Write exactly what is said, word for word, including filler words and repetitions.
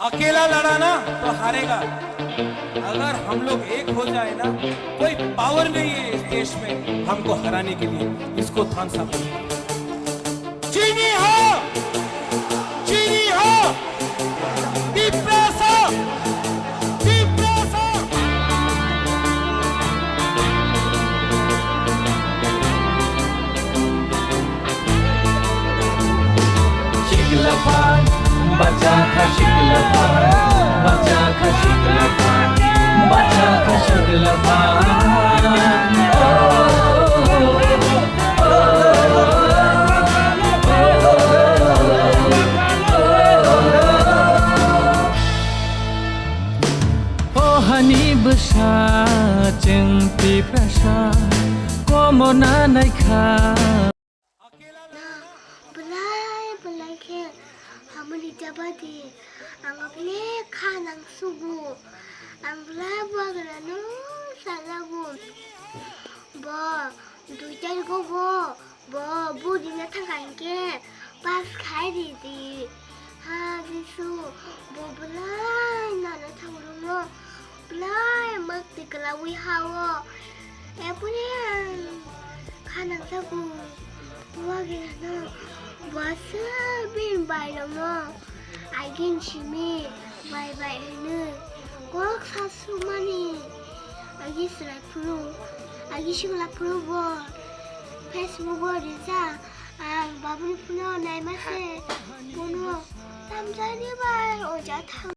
अकेला लड़ा ना तो हारेगा। अगर हम लोग एक हो जाए ना, कोई पावर नहीं है इस देश में हमको हराने के लिए। इसको थान सा चीनी हो, चीनी हो, तिप्रासा, Tiprasa. Shikilafan, bachakha shikilafan, bachakha shikilafan, bachakha shikilafan. O hani bwsa chwng Tiprasa komorna naikha. Belai belai khe hamani jabadi ang apni kha nang subu. Ang belai buagra no salabu. Bo, dui tariko bo, bo, budi na thangka hinkhe pass khai ridi. Ha, Jisu, bo belai nana thangro no. Belai mak tikla wi hawo. Epuni ang khanang sabu. Wagirano bwsa bin bairokno agin simi bai bai hwnwi kok sasumani agi swlai phuru, agi swlai phuru bo Facebook o rijak. Ang babuni phone o naima se, bono tamjani bai oja thang.